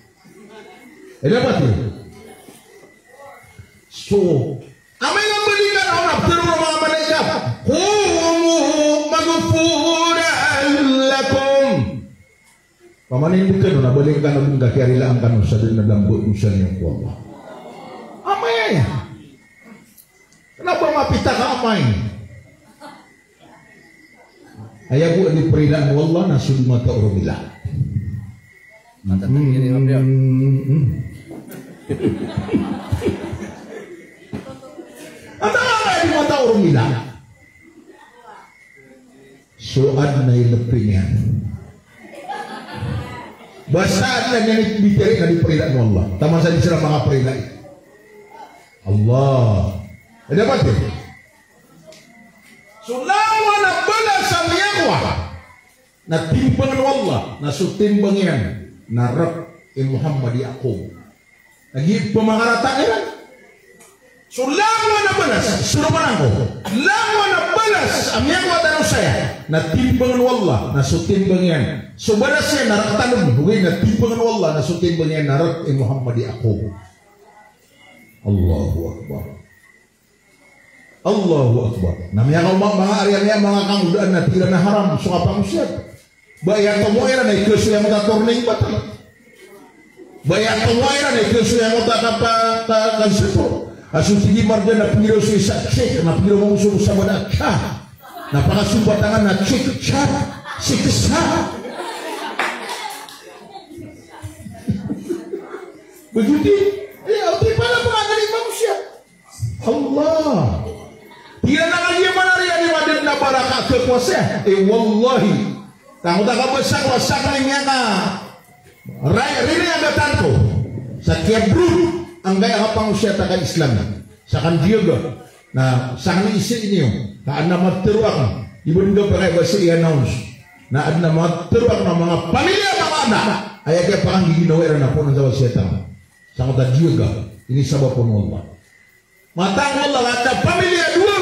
Eda pati. So, amay nga balikan a onap, tero o manga malaikat, "Qumu maghfuran lakum." Pamanindikan o na balik ka na bingka kiyarilaan ka no sa dn a dambo dosa niyo ko Allah. Amay aya. Kna ba mapita ka amay. Aya bo a di prilaan o Allah na so di matao romila. Matatanggil ni Rabia. Antaa a di matao romila? So adn a ilp iyan. Basta adn a niyan i bitiyari na di prilaan o Allah. Taman sa di siran makaprila. Allah. Ada ba? So langowan a balas a miyakowa na timbang o Allah, na so timbang iyan na rk i Muhammad Yaqub. Lagid o pamakarata iran. So langowan a balas, so rk iyan ko. Langowan a balas a miyakowa tano saya na timbang o Allah, na so timbang iyan. So balas iyan na rk tano, ogaid na timbang o Allah, na so timbang iyan na rk i Muhammad Yaqub. Allahu Akbar. Allahu Akbar. Na miyakaoma, manga ari a manga kangodaan na tig iran a haram so kapangosiyat. Ba aya tomo iran na ikasoy angkoto a turning batang. Ba aya tomo iran na ikasoy angkoto a kapa, ka, kasato. A so tig i Marjan na pnggiraw so isa, check, na pnggiraw mambo so sabaad a cha. Na pakasombatangan na check, cha, siksa. Begitu. Eh, oto i pala pangagari manusiya. Allah. Tig iran a kagiya man ari a di madn a baraka a khakowa saya. Eh, wallahi. Tangkoto a kabasa ko a sakn iyan ka. Ray, riri a gatan ko. Sa kiyabrod. Anggaya a kapangosiyat a ka-Islam. Sa kandiyaga. Na, sa kaniisi niyo. Na adn a matero akn. Iba dn ka pakay basa i-announce. Na adn a matero akn a manga pamilya a manga anak. Aya kiyapakanggiginawa iran a poon sa wasiyat akn. Sangkoto a diyaga, inisabap on o Allah. Mataan o Allah, adn a pamilya a dowa,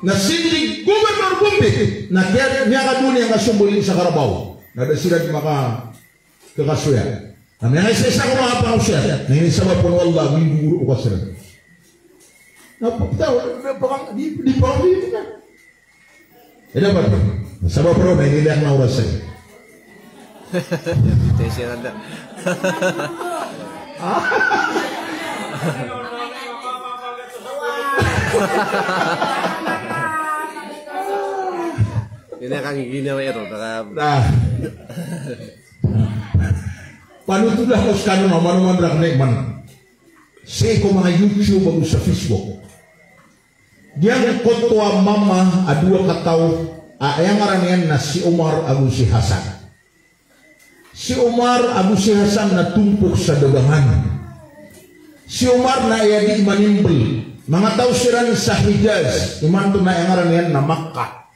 na sii di Gobernor Gombe, na kiya, miyakadowa niyan ka sombalin sa karabaw. Na da siran makakakasoya. Na miyakaisa-isa ko manga pangosiyat, na inisabap on o Allah, minggogoro o kasiran. Na pagtaw, di, di, di, di, di, Ina ba? Sabap roo na inilay akn a oras saya. Tesi randa. Ini akan gini, apa ya, tuh? Nah. Panotoda ko skano na manoman rak na iman. Sii ko manga YouTube ago sa Facebook. Giyangkoto a mama a dowa kataw a aya ngaran iyan na si Omar ago si Hasan. Si Omar ago si Hasan na tompok sa dagangan. Si Omar na aya di manimbl. Manga taw siran sa Hijaz, imanto na aya ngaran iyan na Makkah.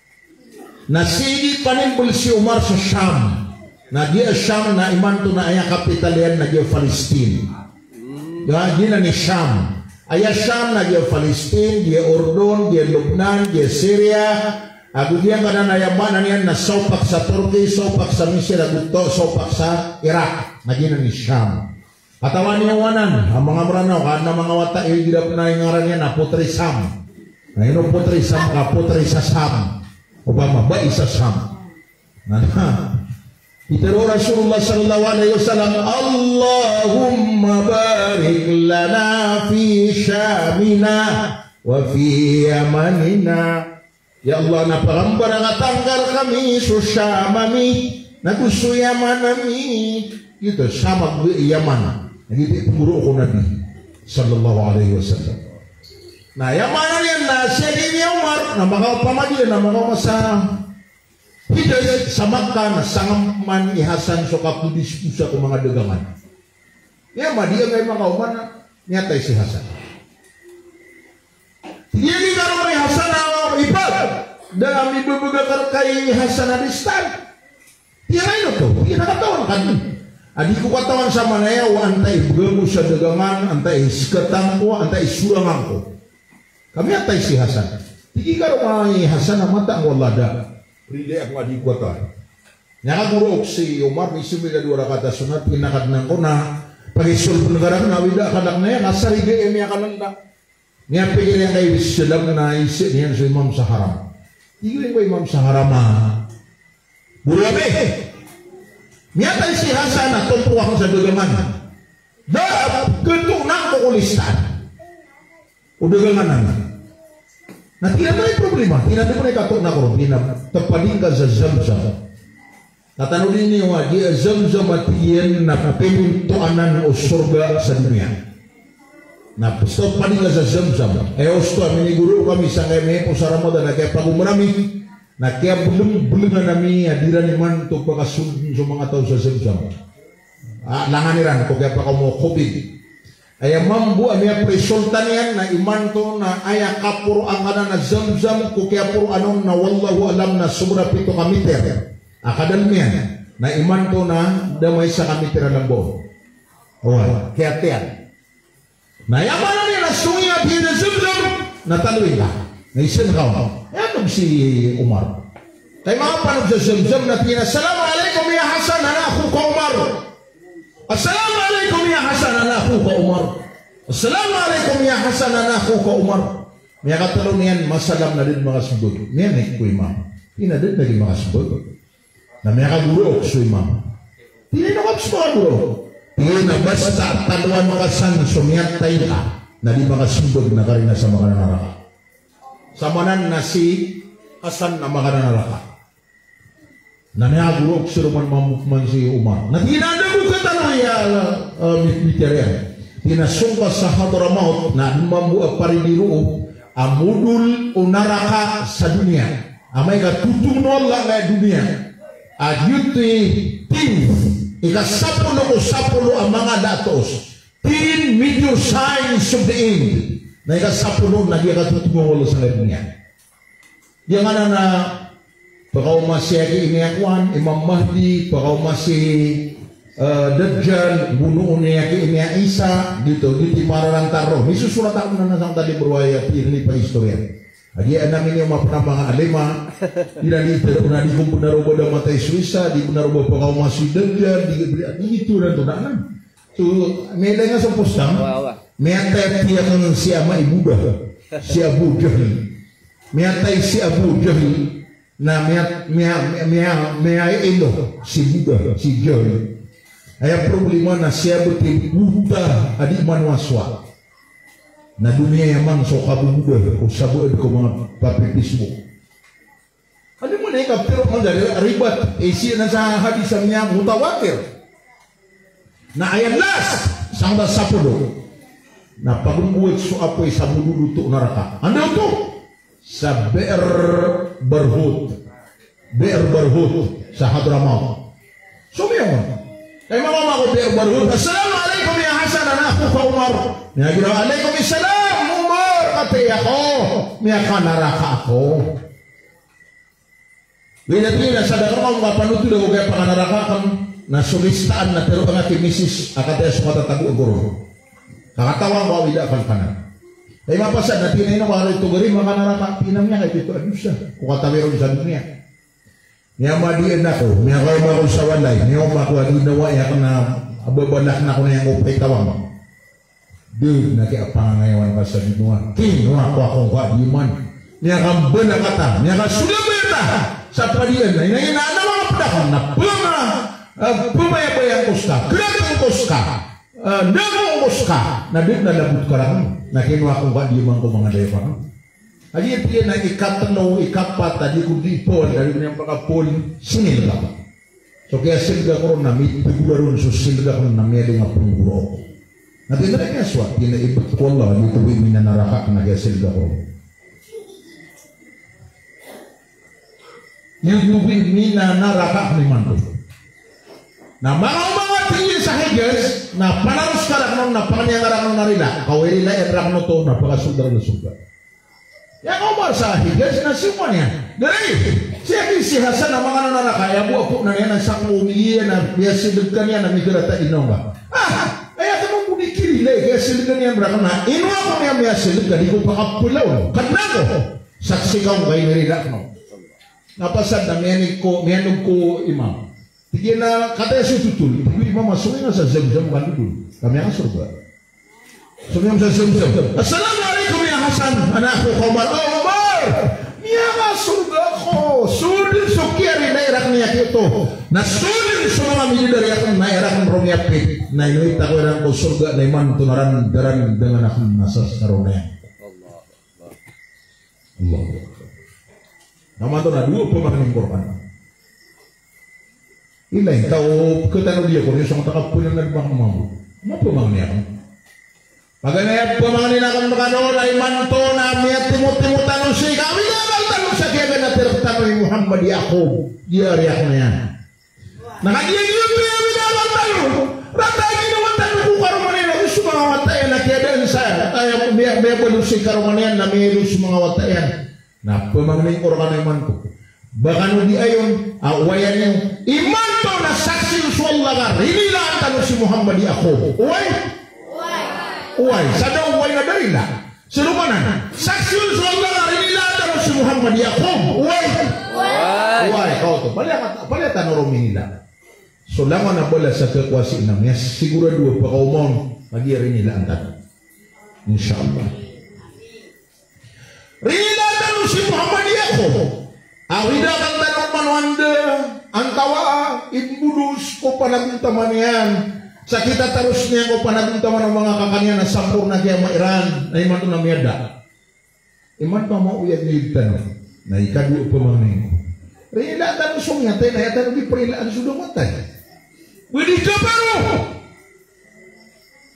Na sii di panimbl si Omar sa Sham. Na giya Sham na imanto na aya kapital iyan na giya Palestine. Giya, giyanan i Sham. Aya Sham na giya Palestine, giya Urdun, giya Lebanon, giya Syria. Ago giyangkanan a aya maana niyan na saopak sa Turkey, saopak sa Misir, ago to, saopak sa Iraq. Na giyanan i Sham. Katawan iyo anan, a manga Mranaw, ka adn a manga wata i igira pn a ingaran iyan na Putri Sam. Na ino Putri Sam ka, Putri sa Sam. Opama, bai sa Sam. Na, na. Pitharo o Rasulullah sallallahu alaihi wasallam, "Allahumma barik lana fi Shamina wa fi Yamanina." Ya Allah, na pakambarakatan ka rkami so Sham ami, nago so Yaman ami. Giyoto, Sham ago Yaman. Na giyoto i pnggoro ko Nabi sallallahu alaihi wasallam. Na aya maana niyan na sii di ni Omar, na makaopama di, na makaoma sa Hijaz, sa Makkah, na sangman i Hasan so kapodisposa ko manga dagangan. Aya madi a gay makaoma na miyatay si Hasan. Tig iyan i karoma i Hasan a ipag, da a mibebegak rka i Hasan a distan. Tig iyan a ino oto, tig iyan a katawan ka dn. A di ko katawan sa manaya o antaa i bgan ko sa dagangan, antaa i skatan ko, antaa i sorangan ko. Ka miyatay si Hasan. Tig i karoma i Hasan a mataan ko Allah da. Rilai ako a di ko katawan. Miyakagoro ako si Omar, misombay ka dowa rakaat a sonat, tig iyan a Kadnan ko na pakisolbn ka rakn a wida a kalk na aya, na sariga iyan miyakalanda. Miyapikir iyan ka i Islam na isa niyan so imam sa haram. Tig iyan ko imam sa haram a bolabe. Miyatay si Hasan a tompowak sa dagangan. Da a ketoon ko listaan o dagangan anan. Na tig iyan a, "Antonaa i problema?" Tig iyan a, "Di ko na ikatoon ko ron." Tig iyan a, "Tepadi ngka sa Zamzam." Katanodi niyo a giya Zamzam a tig iyan na pipintoanan o sorga sa doniya. Na pepadi ngka sa Zamzam. Aya osto a minigoro kami sangkai miyaipos a Ramadan a kiyapagomra ami, na kiyabelengbelengan ami a di iran imanto pakasold so manga taw sa Zamzam. A, langon iran ko kiyapakaoma o covid. Aya mambo a miyaprisolta niyan na imanto na aya kaporo angkanan a Zamzam ko kiyaporoan on na wallahu alam na sobra pito ka mitir a kadalem iyan. Na imanto na da maisa ka mitir a lambaw. Oway, kiyatay iyan. Na aya maana niyan na song iyan a tig iyan a Zamzam na taloy ka. Na isan ka on. Aya anog si Omar. Kay makapanog sa Zamzam na tig iyan a, "Assalamu alaikum ya Hasan, ana akhuka Omar. Assalamu alaikum ya Hasan, ana akhuka Omar. Assalamu alaikum ya Hasan, ana akhuka Omar." Miyakatelo niyan masalam na di makasembag. Miyanik ko imam. Tig iyan a di lagid makasembag. Na miyakagorook so imam. Tig iyan a, "Ino ka pes makagorook?" Tig iyan a, "Basta taloan ka san so miyatay ka na di makasembag na karina sa makananaraka." Samanan na si Hasan na makananaraka. Na miyagorok siran man mambo man si Omar. Na tig iyan a, "Anda bo katano iya, eh, mit-, mitar iyan?" Tig iyan a, "Song ka sa Hadramaut na mambo a paridi roo a modol o naraka sa doniya. Amay ka totong o Allah angkaya doniya. A giyoto i tin, ika sapolo ko sapolo a manga datos. Tin, medium signs of the end. Na ika sapolo na giya katotong o Allah sangkaya doniya." Giyanan a pekaoma si aki ini a kowan, Imam Mahdi, pekaoma si, eh, Dajjal, bonoon i aki ini a Isa, giyoto, giyoto i mararantar roo. Misosorat ako nan a sangkaya di berowaya, di pag-istorya. Agi ana mini o mapena manga alima, di na di tero na di ko benar o ba da matay so Isa, di benar o ba pekaoma si Dajjal, di, di, di ito na to na anan. So, miyailay nga so postang, Awa, awa. Miyatay tiyaken si ama i Buddha, si Abu Jahil. Miyatay si Abu Jahil, na miya, miya, miya, miya, miyailo si Buddha, si Jahil. Aya problema na siya beti buta a di manowasowa. Na doniya iyan man so kaboboda, o sabaad ko manga papipismo. Anda mo na ika piro man dari ribat, eh, sii na sa hadis a miya mutawatir. Na aya last, sangkaya sapolo. Na pagomboet so apoy sa modol oto naraka. Anda oto? Sa Bi'r Barhut. Bi'r Barhut, sa Hadramaut. So miyaoma. Kay makaoma ko Bi'r Barhut, "Assalamu alaikum ya Hasan, ana akhuka Omar." Miyagiraw, "Alaikum salam, Omar, kataya ako. Miyakanaraka ako." Wi na tig iyan a, "Sadakn ako, kapanothol ako ko kiyapakanaraka akn, na so listaan na tharoa ngka ki misis a kataya so katatago a goron. Ka katawan ko a wida akn kanan." Ay mapasad na tig iyan a, "Ino ka ari oto gari makanaraka?" Tig iyan a, "Miyakaito a dosa ko katawi ron sa doniya. Miyamadian ako, miyakaoma ako sa walay, miyaoma ako a ginawa iyan akn a babalak na ako na iyan ko paitawang." Dn a kiyapangangayawan ka sa ginawa. Kinowa ko ako ngka di man. Miyakambala kata, miyakasoda beta sa padian. Na ina, ina, anda manga pd akn na pama, ah, pamayabayaan ko ska, krakn ko ska, ah, ndago ko ska, na dn a labot ka rakn. Na kinowa ko ngka di man ko manga dayo ka. Agi tig iyan a ikatlo, ikapat, a di ko di pol, a di ko niyan pakapol, sinilga. So kiyasilga ko ron na mitgora ron so silga ko na miyadong a pnggora ko. Na tig iyan a kiyasowa, tig iyan a ibt ko Allah, giyoto bo i minanaraka akn a kiyasilga ko ron. Giyoto bo i minanaraka akn imanto. Na manga, manga tig iyan sa Hijaz, na panaros ka rakn on, na pangni ka rakn on a rila. Ka aya rila iyan rakn oto, na pakasold rakn sa sorga. Aya ka Omar sa Hijaz na siyoman iyan. Gari, sii aki si Hasan a makananaraka, aya bo a poon iyan a sakn o miyasild ka niyan a migrata inonga. Ah, aya ka mambo di kirilai, kiyasild ka niyan rakn na ino ako niyan miyasild ka, di ko pakapolaw. Kadnan ko, saksi ka on ka inirila akn on. Na pasad na miyanig ko, miyanog ko imam. Tig iyan a kataya so thotol, tig o imam a song iyan sa Zamzam ka dodon. Ka miyakasorga. Song iyan sa Zamzam. "Assalamu alaikum ya Hasan, ana akhuka Omar." "O Omar, miyakasorga ako. So dn so kiyarilai rakn iyan a giyoto Na so dn so manga midadari akn na aya rakn ron miyapit, na inoita ko iran ko sorga, na imanto na ran da ran dn anan a sasaro niyan. Allahu Akbar. Na imanto na dowa phamangnin ko rkano. Ilay, taw, khatano di ako, niyo song taka puna na di ba kamo mambo. Maphamangni akn. Paganay a phamangnin akn rkano na imanto na miyatimotimo tano sii ka awida a ba tano sa kiyaganatan rktano i Muhammad Yaqub. Di ari akn iyan. Na kagiya giyoto i awida a ba tano. Rata a ginawa tano ko karoma niyan ago so manga wata iyan a kiyadaan sa, aya, miya, miyabaloy sii karoma niyan na miyaaloy so manga wata iyan. Na phamangnin ko rkano imanto. Ba kano di ayon, a, oway niyo. Imanto na saksi so Allah ka rinilaan tano si Muhammad Yaqub. Oway? Oway. Sa da oway na da rila. Salomanan. Saksi so Allah ka rinilaan tano si Muhammad Yaqub. Oway? Oway. Kaoto. Palaya, palaya tano ron minila. So langon a balas a khakowa sii na miyasigorado a pakaoma on, kagiya rinilaan tano. Insha Allah. Rinilaan tano si Muhammad Yaqub. Awida akn tano man o anda, antawaa, i mbolos ko panagontaman iyan. Sa kitataros niyan ko panagontaman o manga kaka niyan a samporna ki ama iran, na imanto na miyada. Imanto a maoyag niyo rktano. Na ikadowa phamangnin ko. Rinilaan tano so miyatay na aya tano di prinilaan so da matay. Ba di kaparo.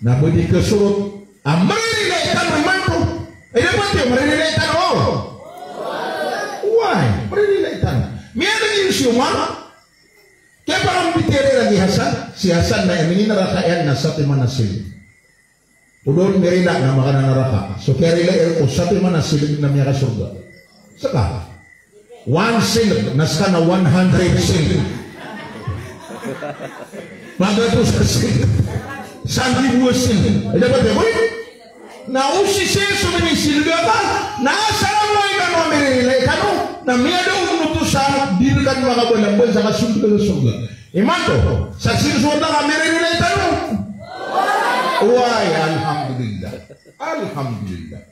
Na ba di kasorot a maririlai tano imanto. Ay, dapat iyo, maririlai tano. Oway, maririlai tano. Miyada niyo si Umar. Kiyapakambitiyarai iran i Hasan. Si Hasan na aya mininaraka iyan na satiman a silb. O da on mirila na makananaraka. So kiyarilai iran ko satiman a silb na miyakasorga. Ska. One silb, na ska na one hundred silb. Magatos a silb. Sanggibo a silb. Ay, dapat iyo, boy? Na o sii so minisilb ka, na asar a oway kano a miririlai kano, na miyada on oto sa di rkano makabalamban sa kasold ka sa sorga. Imanto, saksi so Allah ka miririlai tano. Oway, alhamdulillah. Alhamdulillah.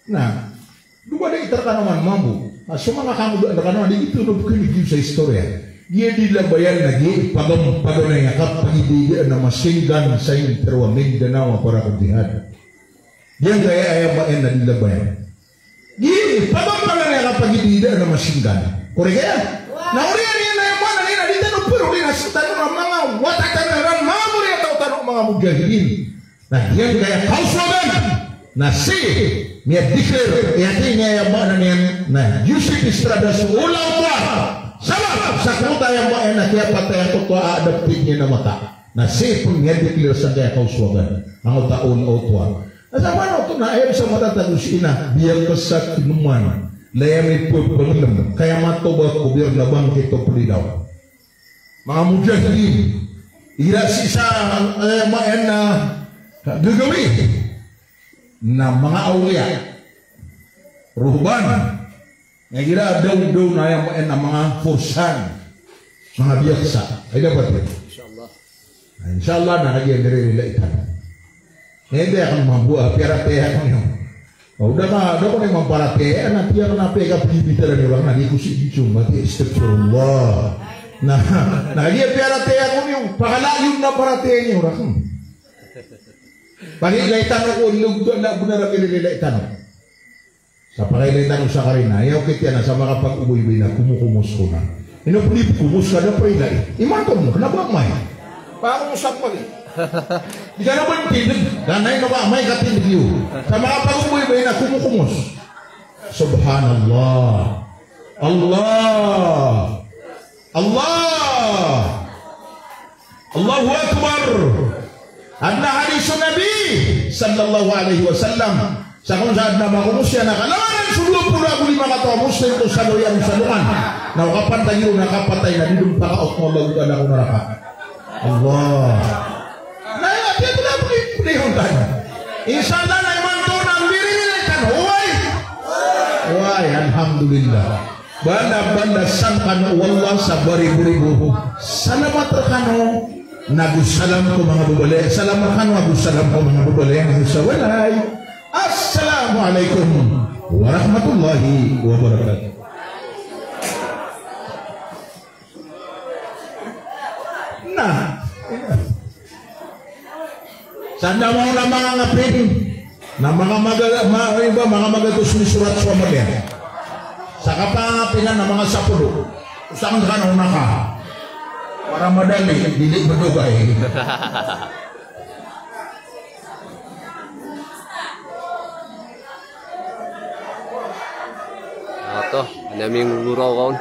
Na, dowa da i rkano man mambo. Na so manga kangodaan rkano na di ito no bkini giyo sa istorya. Giya di labayan na giya i pagam, paganay a kapagididiya na machine gun sa intero a Mindanao a para ko jihad. Giyangkaya aya maana a di labayan. Giya i pagam, paganay a kapagididiya na machine gun. Korek aya? Na oriyan iyan na aya maana niyan na di tano poro di na sktano na manga wata tano iran, manga mori a taw tano, manga mujahidin. Na giyangkaya kaosowagan na sii miyadeclare, aya tig iyan a aya maana niyan na Joseph Estrada so ola oto a. Sabap sa korota aya maana a kiyapatay angkoto a adapted niyan a mata. Na sii pn miyadeclare sangkaya kaosowagan angkoto a ola oto a. Na sa maana oto na aya sa matatago sii na biyakasa kinoman, laya mipepanglm, kaya matoba ko bir na bangkit o plidaw. Manga mujahidin, igira sii sa, eh, maana gagawii na manga awliya, ruhban, na igira daw-daw na aya maana manga forsan, manga biyakasa. Ay, dapat iyo. Insha Allah. Na insha Allah na kagiya miririlai tano. Hindi akn mambo a piyaratiyaya ko niyo. O da ka, da ko niyo mamparatiyaya, na tiyak na peka pibitaran iyo rakn na di ko sii di cuma ti astagfirullah. Na, na kagiya piyaratiyaya ko niyo, pakalayon na paratiyaya niyo rakn. Pakailay tano ko, lugto na bnar a pakailay tano. Sa pakailay tano sa karina, aya okit iyan na sa makapag-oboy-oboy na komokomos ko na. Ino pn di komos ka da prilai. Imanto mo, kna ba amay. Pakomos ako pagi. Di ka na ba tindg? Kna ino ba amay ka tindg iyo. Sa makapag-oboy-oboy na komokomos. Subhanallah. Allah. Allah. Allahu Akbar. Adn a hadis o Nabi sallallahu alaihi wasallam. Sa kon sa adn a makomos iyan a kalangan so dowa polo ago lima kataw a Muslim ko saloy iyan sa longan. Na o kapantag iyo na kapatay na di dn pakaot o Allah ko naraka. Allah. Na aya tiya tna pn i pn i hontan. Insha Allah na imanto na miririlai tano. Oway. Oway, alhamdulillah. Banda, banda san kano o Allah sa baribo-ribo salamat rkano nago salam ko manga babaloy. Salam rkano ago salam ko manga babaloy. Nago sa walay. Assalamu alaikum warahmatullahi wabarakatuh. Na. Sa da maona manga ngapin. Na manga maga, ma, iba, manga magatos misorat so amal iyan. Sa kapangapin na manga sapolo. Osaken ka na ona ka. Para madali, di di madogay. Ato, ana mingolorao kaon.